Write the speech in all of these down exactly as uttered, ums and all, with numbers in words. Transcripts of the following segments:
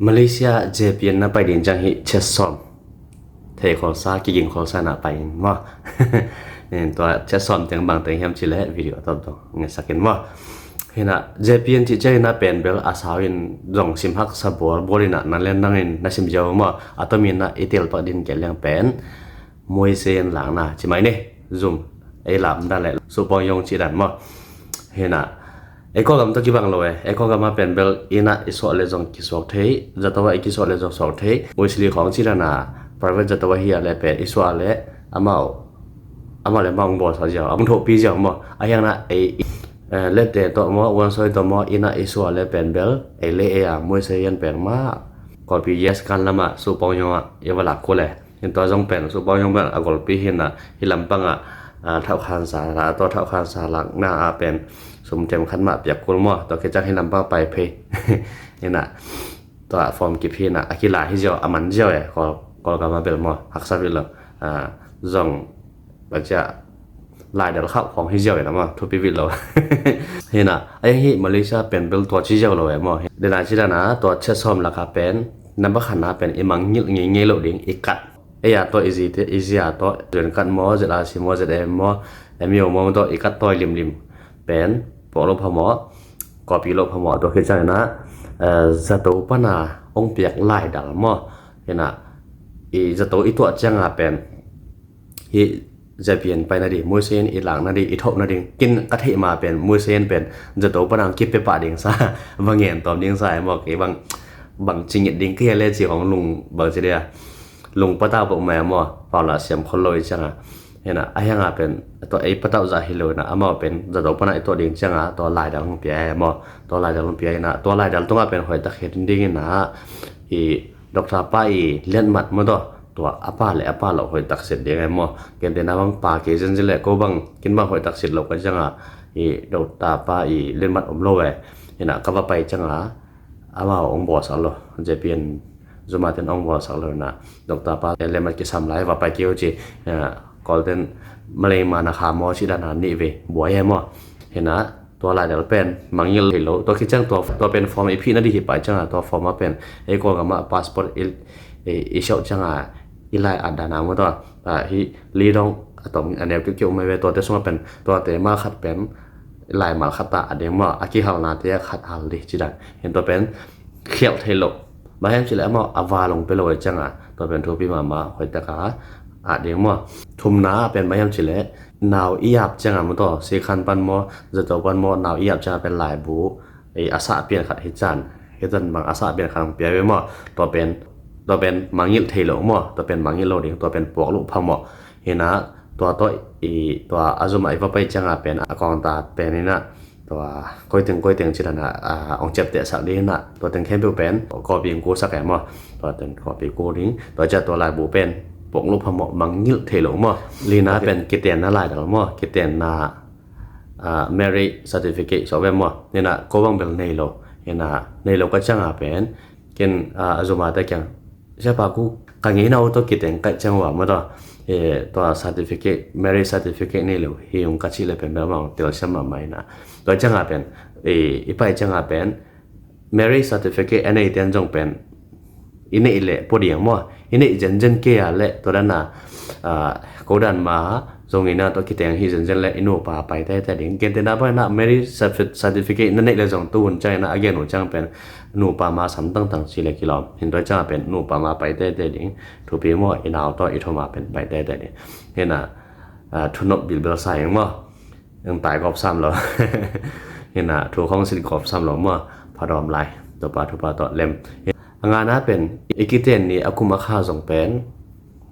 Malaysia J P N na pai ding ciang hi chet sawm thei kholsa, kiging kholsa na pai in maw. Tua chet sawm teng bang teng hiam cileh video a tawp dong ngetsak in maw. Hinah J P N cih ciang hinah pen bel a sau in zong sim haksa bualbual inah nan len nangin na sim ziau maw. A tomin ah i telpak din kei liang pen muisen lakna ci mai ni. Zum ei lam dan le supong yong ci dan maw. Hinah ei Kawlgam tawh kibang lo e. Ei Kawlgam ah pen bel inah i suah le zong kisuak thei, zato ah i kisuah le zong suak thei. Muisili khawng ci dan a private zato ah hi a le pen i suah le amau amau le amau hong bawlsak ziau, a hong thohpi ziau maw. A hiang na ei lette tawh maw, uansoi tawh maw, inah i suah le pen bel ei le ei a muisen pen mah Kawlpi yes kan lamah supong yong ah i va lak kul e. Hin tua zong pen supong yong pen a golpi hinah hi lampang ah thauhkhansa la, tua thauhkhansa lakna ah pen sum tem khat mah piak kul maw. Tua kicang hi lampang pai phei hinah tua form kip hinah a kila hi ziau, a man ziau e. Kawlgam a bel maw haksa vit lo. Zong bacia laidal khauh khawng hi ziau e na maw, thupi vit lo. Hinah a hiang hi Malaysia pen bel tua ci ziau lo e maw. Dena ci dana tua chet sawm laka pen namba khatna pen i mangngilh ngeingei lo ding, i kat. Ei a tawh i zite, i zia tawh, zun kat maw, Z R C maw, Z M maw, M U maw tawh i kat tawi limlim pen puak lo phamawh, kawpi lo phamawh. Tua khit ciang inah zato pana hong piak laidal maw. Hinah i zato i tuah cianga pen hi J P N pai nading, muisen i lak nading, i thoh nading. Kin ka theih ma pen muisen pen zato pana hong kipia pah ding sa, va ngen tawm ding sa e maw. Kei bang bang cingit ding kei a le ci hong lung bang ci dia lung patau pok mai maw. Pau lah siam khol lo i cianga hinah a hianga pen tua ei patau zah hi lo inah amau pen zato pana i tuah ding cianga tua laidal hong pia e maw. Tua laidal hong pia inah tua laidal tungah pen hoihtak hi ding inah i Doctor pa i liatmat maw tawh, tua a pa le a pa lo hoihtak sit ding e maw. Kentena bang pa kei zenzen le ko bang kin bang hoihtak sit lo ka cianga i Doctor pa i liatmat om lo e. Hinah ka va pai cianga amau hong bawlsak lo, J P N zuma ten hong bawlsak lo inah Doctor pa le liatmat kisam lai va pai kei uh ci. Kawlten Malay ma na kha maw ci dana nih vei buai e maw. Hinah tua laidal pen mangngilh thei lo. Tua khit ciang tua pen form i phih nading hi pai cianga tua form a pen ei Kawlgam ah passport i siauh cianga i lai at dana maw tawh hi li dong a tom a neu kiukiu mai ve. Tuate sungah pen tuate mal khat pen lai mal khat ta a ding maw, a kihalnate a khat hal ding ci dan. Hin tua pen khialh thei lo. Bang hiam cileh amau a va long pia lo e cianga tua pen thupi mahmah, hoihtaka at ding maw. Thumna pen bang hiam cileh nau i ap cianga maw tawh, sikhan pan maw, zato pan maw, nau i ap cianga pen laibu a sah pian khat hi can, hi can bang a sah pian khat hong pia ve maw. Tua pen tua pen mangngilh thei lo maw. Tua pen mangngilh lo ding, tua pen puak lo phamawh. Hinah tua tawh i tua a zumah i va pai cianga pen a kawngta pen inah tua koiteng koiteng ci dana hong ciaptehsak ding inah tua teng khempeuh pen kawpi hong kusak e maw. Tua teng kawpi ku ding, tua ciah tua laibu pen puak lo phamawh, mangngilh thei lo maw. Lina pen kitenna laidal maw, kitenna marriage certificate sawh ve maw. Hinah ko bang bel nei lo. Hinah nei lo ka cianga pen ken a zumate kiang siapa ku ka ngeina uh tawh kiteng kaih ciang uh a maw tawh tua certificate, marriage certificate nei lo hi ung ka cih le pen bel amau telsiam mahmah inah. Tua cianga pen i pai cianga pen marriage certificate a neite an zong pen i neih leh pua ding maw. I neih zenzen kei a leh tua dana ko dan ma zong inah tua kiteng hi zenzen leh i nupa pai teitei ding. Kentena bang inah marriage certificate na neih le zong tu hun ciang inah a gen uh ciang pen nupa ma sam tangtang ci le kilawm. Hin tua cianga pen nupa ma pai teitei ding. Thupi maw, i nau tawh i thoma pen pai teitei ding. Hinah thunop bilbel sa ing maw. Eng tai gawp sam lo. Hinah thu khawng sin gawp sam lo maw. Phadawm lai. Topa thupa tawh lem. A ngana pen i kiten ni a kum a kha zong pen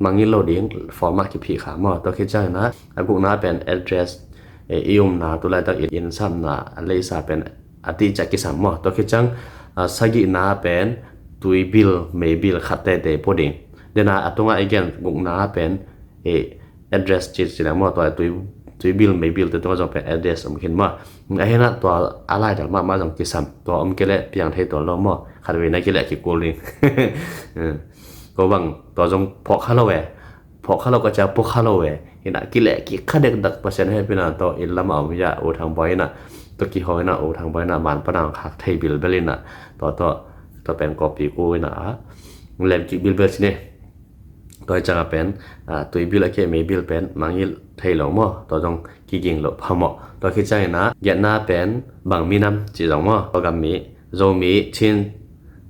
mangngilh lo ding, form ah kiphih kha maw. Tua khit ciang inah a gukna pen address, i umna, tulaitak i innsapna a leisa pen a tihciah kisam maw. Tua khit ciang sagihna pen tui bill, mei bill khat teitei pua ding. Dena a tungah i gen gukna pen address ci ci le maw, tua tui bill, mei bill te tungah zong pen address om khin maw. A hinah tua a laidal mahmah zong kisam, tua om kei leh piang thei tuan lo maw. Khat vei na kileh kikul ding. Ko bang tua zong phawk kha lo e. Phawk kha lo ka cia, phawk kha lo e. Hinah kileh kikha dekdak, Pasian hehpihna tawh inn lamah om hi a, U Thang Bawi inah tua kihaw inah, U Thang Bawi inah man panang khak thei bilbel inah tua tawh Tua pen copy kul ina a lem kik bilbel ci ne. Tua hi ciangah pen, ah, tui bil a keh mei bil pen mangngilh thei lo maw? Tua zong kiging loh phamawh. Tua khit ciangin ah giatna pen bang minam ci zong maw? Kawlgam mi, Zomi, Chin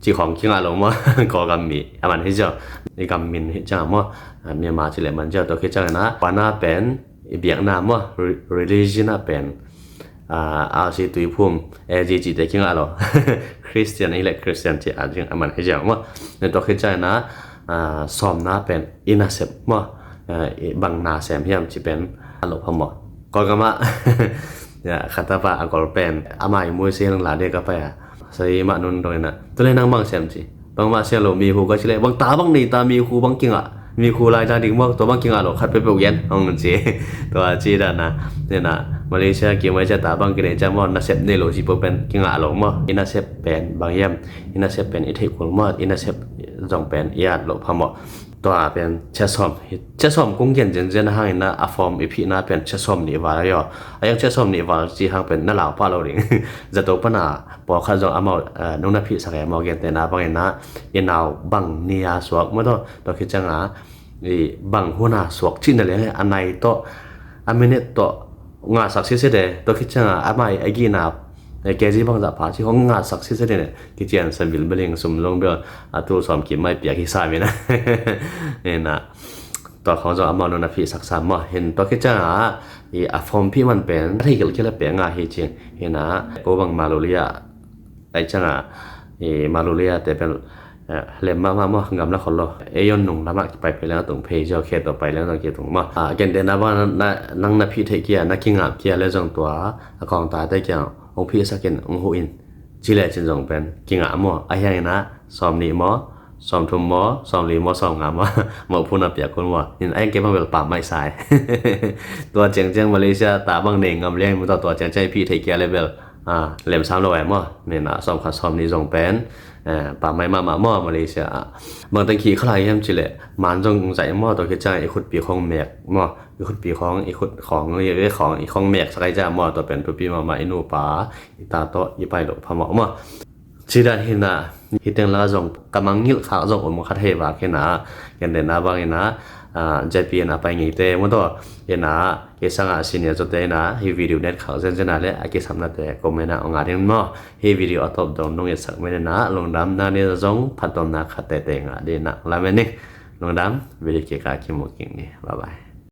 ci khawng kingah lo maw? Kawlgam mi a man hi ziau. I gam min hi ciangah maw? Ah, Myanmar ci leh man ziau. Tua khit ciangin ah khuana pen i biakna maw? Re-, religion ah pen, ah, R C Tuiphum, A G cihte kingah lo. Christian hi leh Christian ci a ding a man hi ziau maw? Tua khit ciangin ah, ah, sawmna pen i nasep maw? Ah, i bang na sem hiam ci pen a loh phamawh. Kawlgam ah, ya, khatapa a gol pen ama i muisi hang la dek a pai a. Sai mah nun dong ina. Tule nang bang sem ci. Bangmah sia lo mi hu ka ci leh. Bang ta bang nei ta mi hu bang kingah. Mi hu lai ta ding maw. Tua bang kingah lo khat peuhpeuh gen. Hong nun ci. Tua ci dan a. Nena. Malaysia ki mai cia ta bang kinei cia maw. Nasep nei lo ci peuh pen kingah lo maw. I nasep pen bang hiam. I nasep pen i theih kul maw. I nasep zong pen i at loh phamawh. Tua pen cia sawm hi. Cia sawm kong gen zenzen a hangin ah a form i phihna pen cia sawm nih val ahi aw. A yang cia sawm nih val ci hang pen na lau pah lo ding. Zato pana pawlkhat zong amau, eh, nong na phihsak e maw, gentehna bangin ah i nau bang ni a suak maw taw. Tua khit ciangah i bang hun a suak cihna leng a nai tawh a minute tawh ngasak sitset e. Tua khit ciangah amah i a gihna, eh, K G bangzah pha ci hong ngasak sitset e. Kician sa bilbel hing sum zong bel a tul sawm kim mai piak hi sa mina. Nena. Tua khawng zong amau nong na phihsak sa maw. Hin tua khit ciangah i a form phih man pen a thei kilhkilh a pek nga hi cing. Hina ko bang Malulia ai ciangah i Malulia te pen, eh, lem mahmah maw, gamla khol lo. Ei on nung lamah kipai phei leng a tung phei ziau khe tua pai leng zong kitung maw. Ah, gentehna bang na, nang na phih theih kia, na kingap kia le zong tua a kawngtate kia hong phihsak in, hong huh in. Ci le cin zong pen kingah maw. A hiangin ah sawm nih maw, sawm thum maw, sawm li maw, sawm nga maw, mawhphun a piak kul maw. Nin a eng kei bang bel pam maih sai. Tua ciangciang Malaysia ta bang nei ngam liang maw taw, tua ciangciang i phih theih kia le bel, ah, lem sam lo ai maw. Nin a sawm khat sawm nih zong pen, eh, pam mai mahmah maw Malaysia ah. Bang teng khih khalai hiam ci le man zong zaih maw, tua khit ciang i khutpi khong mek maw. I khutpi khong, i khut khong, i khong, i khong mek sak ai ciang maw, tua pen thupi mahmah i nupa, i ta tawh, i pai loh phamawh maw. Ci dan hina, hi teng la zong, ka mangngilh khak zong om khat hei vak hina, gentehna bang hina, ah, J P in a pai ngeite, maw taw, hina, kei sangah senior zawte hina, hi video net khak zenzen a le, a kisamnate, comment ah ong ngah ding maw, hi video a tawp dong nong etsak men hina, lungdam na ni zong, phattuamna khat tete ngah ding na, lamen ni, lungdam, video kikah kimu kik ni, bye bye.